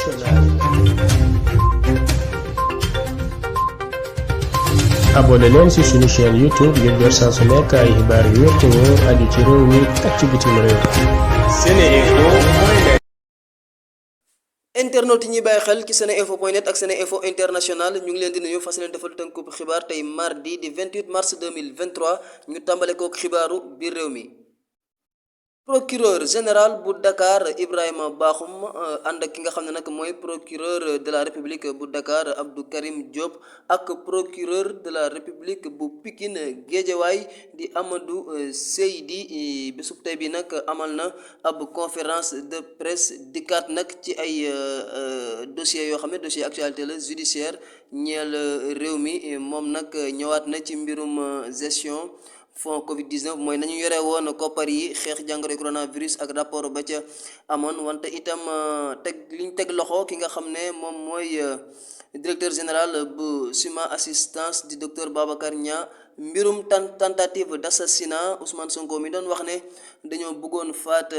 internationale. abonné leen ci suñu chaîne YouTube ngir jot saa su nekk ay xibaar yu wér te wóor aju ci réew mi ak ci bitim réew. SeneInfo.net. internet yi ñuy bàyyi xel ci SeneInfo.net ak SeneInfo International ñu ngi leen di nuyu fas leen defal tënkub xibaar tey mardi di 28 mars 2023 ñu tàmbale kook xibaaru biir réew mi. procureur général bu Dakar Ibrahima Bakhoum ànd ak ki nga xam ne nag mooy procureur de la république bu Dakar Abdou Karim Diop ak procureur de la république bu Pikine Guédiawaye di Amadou Seydi bésub tey bi nag amal na ab conférence de presse dikkaat nag ci ay dossiers yoo xam ne dossier actualité la judiciaire ñeel réew mi moom nag ñëwaat na ci mbirum gestion fonds Covid-19 mooy nañu yore woon koppar yi xeex jàngoro coronavirus ak rapport ba ca amoon wante itam liñ teg loxo ki nga xam ne moom mooy directeur général bu Suma assistance di docteur Babacar Niang mbirum tentative d'assassinat Ousmane Sonko mi doon wax ne dañoo bëggoon faat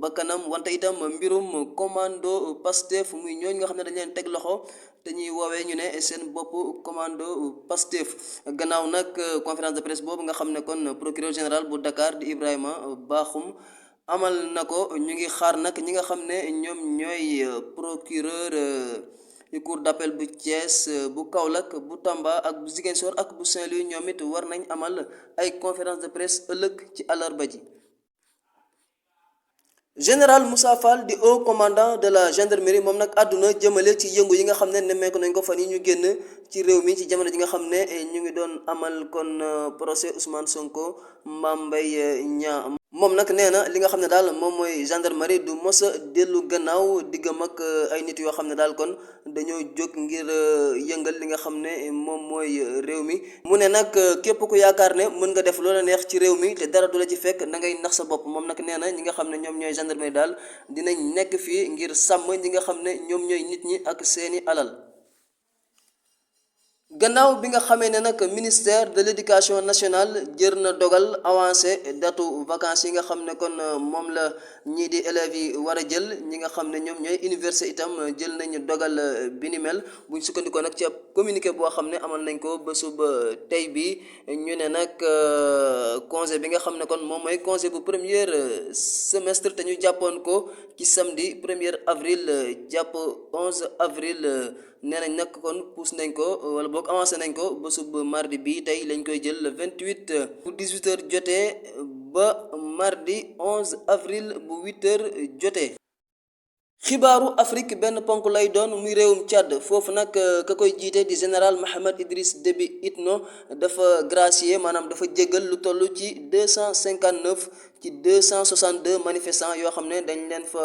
bakkanam wante itam mbirum commando Pastef muy ñooñ nga xam ne dañ leen teg loxo te ñuy woowee ñu ne seen bopp commando Pastef gannaaw nag conférence de presse boobu nga xam ne kon procureur général bu Dakar di Ibrahima Bakhoum amal na ko ñu ngi xaar nag ñi nga xam ne ñoom ñooy procureur yu cour d'appel bu Thiès bu Kaolack bu Tamba ak bu Ziguinchor ak bu Saint-Louis ñoom it war nañ amal ay conférence de presse ëllëg ci àllarba ji. général Moussa Fall di haut commandant de la gendarmerie moom nag àdduna jëmale ci yëngu yi nga xam ne nemmeeku nañ ko fan yi ñu génn ci réew mi ci jamono ji nga xam ne ñu ngi doon amal kon procès Ousmane Sonko Mame Mbaye Niang moom nag nee na li nga xam ne daal moom mooy gendarmerie du mos a dellu gannaaw diggam ak ay nit yoo xam ne daal kon dañoo jóg ngir yëngal li nga xam ne moom mooy réew mi mu ne nag képp ku yaakaar ne mën nga def loola neex ci réew mi te dara du la ci fekk da ngay nax sa bopp moom nag nee na ñi nga xam ne ñoom ñooy gendarmerie daal dinañ nekk fii ngir sàmm ñi nga xam ne ñoom ñooy nit ñi ak seeni alal. gannaaw bi nga xamee ne nag ministère de l'éducation nationale jër na dogal avancé datu vacances yi nga xam ne kon moom la ñii di élèves yi war a jël ñi nga xam ne ñoom ñooy université itam jël nañu dogal bi ni mel buñ sukkandikoo nag ci ab communiqué boo xam ne amal nañ ko ba suba tey bi ñu ne nag congé bi nga xam ne kon moom mooy congé bu premier semestre te ñu jàppoon ko ci samedi 1er avril jàpp 11 avril nee nañ nag kon pousse nañ ko wala boog avancé nañ ko ba sub mardi bi tey lañ koy jël le 28 bu 18h jotee ba mardi 11 avril bu 8h jotee. xibaaru Afrique benn ponk lay doon muy réewum Tchad foofu nag ka koy jiite di général Mohamed Idriss Déby Itno dafa gracier maanaam dafa jéggal lu toll ci 259 ci 262 manifestants yoo xam ne dañ leen fa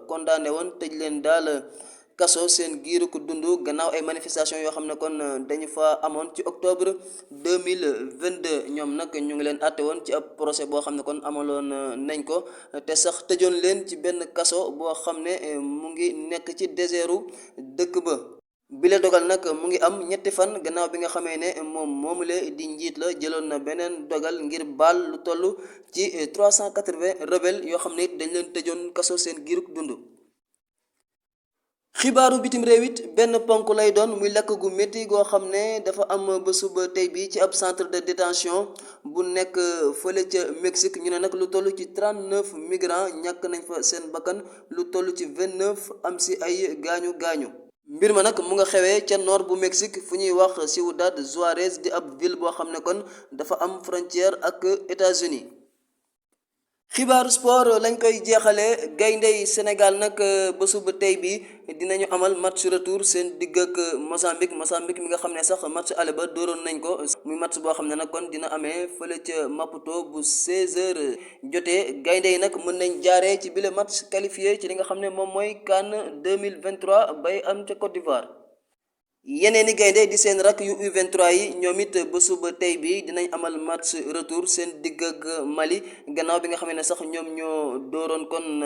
condamné woon tëj leen daal kaso seen giiru ko dund gannaaw ay manifestation yoo xam ne kon dañu fa amoon ci octobre 2022 ñoom nag ñu ngi leen àtte woon ci ab procès boo xam ne kon amaloon nañ ko te sax tëjoon leen ci benn kaso boo xam ne mu ngi nekk ci désertu dëkk ba bile dogal nag mu ngi am ñetti fan gannaaw bi nga xamee ne moom moomule di njiit la jëloon na beneen dogal ngir baal lu toll ci 380 rebelles yoo xam ne it dañ leen tëjoon kaso seen giiru dund. xibaaru bitim réew it benn ponk lay doon muy lakk gu métti goo xam ne dafa am ba suba tey bi ci ab centre de détention bu nekk fële ca Mexique ñu ne nag lu toll ci 39 migrants ñàkk nañ fa seen bakkan lu toll ci 29 am si ay gaañu gaañu. mbir ma nag mu nga xewee ca nord bu Mexique fu ñuy wax Ciudad Juárez di ab ville boo xam ne kon dafa am frontière ak États-Unis xibaaru sport lañ koy jeexalee gayndey Sénégal nag ba suba tey bi dinañu amal match retour seen digg ak Mozambique mi nga xam ne sax match aller ba dooroon nañ ko muy match boo xam ne nag kon dina amee fële ca Maputo bu 16h jotee gaynde yi nag mën nañ jaaree ci bile match qualifié ci li nga xam ne moom mooy CAN 2023 bay am ca Côte d'Ivoire. yeneeni gaynde di seen rak yu U23 yi ñoom it ba suba tey bi dinañ amal match retour seen digg ak Mali gannaaw bi nga xam ne sax ñoom ñoo dooroon kon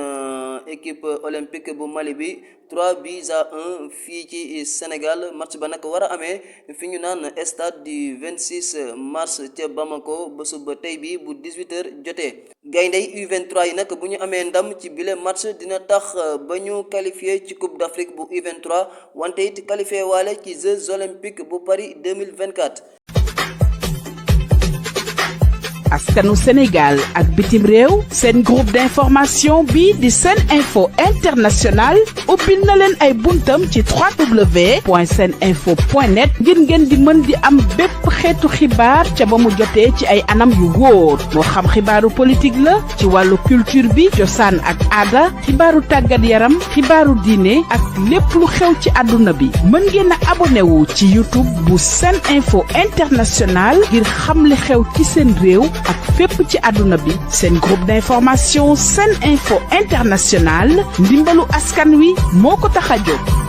équipe olympique bu Mali bi 3-1 fii ci Sénégal. match ba nag war a amee fi ñu naan stade du 26 mars ca Bamako ba suba tey bi bu 18h jotee. gaynde yi U23 yi nag bu ñu amee ndam ci bile match dina tax ba ñu qualifié ci Coupe d'Afrique bu U23 wante it qualifié waale ci Jeux olympiques bu Paris 2024. askanu Sénégal ak bitim réew seen groupe d'information bi di Sen Info International ubbil na leen ay buntam ci www.seninfo.net ngir ngeen di mën di am bépp xeetu xibaar ca ba mu jotee ci ay anam yu wóor moo xam xibaaru politique la ci wàllu culture bi cosaan ak aada xibaaru tàggat yaram xibaaru diine ak lépp lu xew ci àdduna bi mën ngeen a abonné wu ci YouTube bu Sen Info International ngir xam li xew ci seen réew ak fépp ci àdduna bi. seen groupe d'information Sen Info International ndimbalu askan wi moo ko tax a jóg.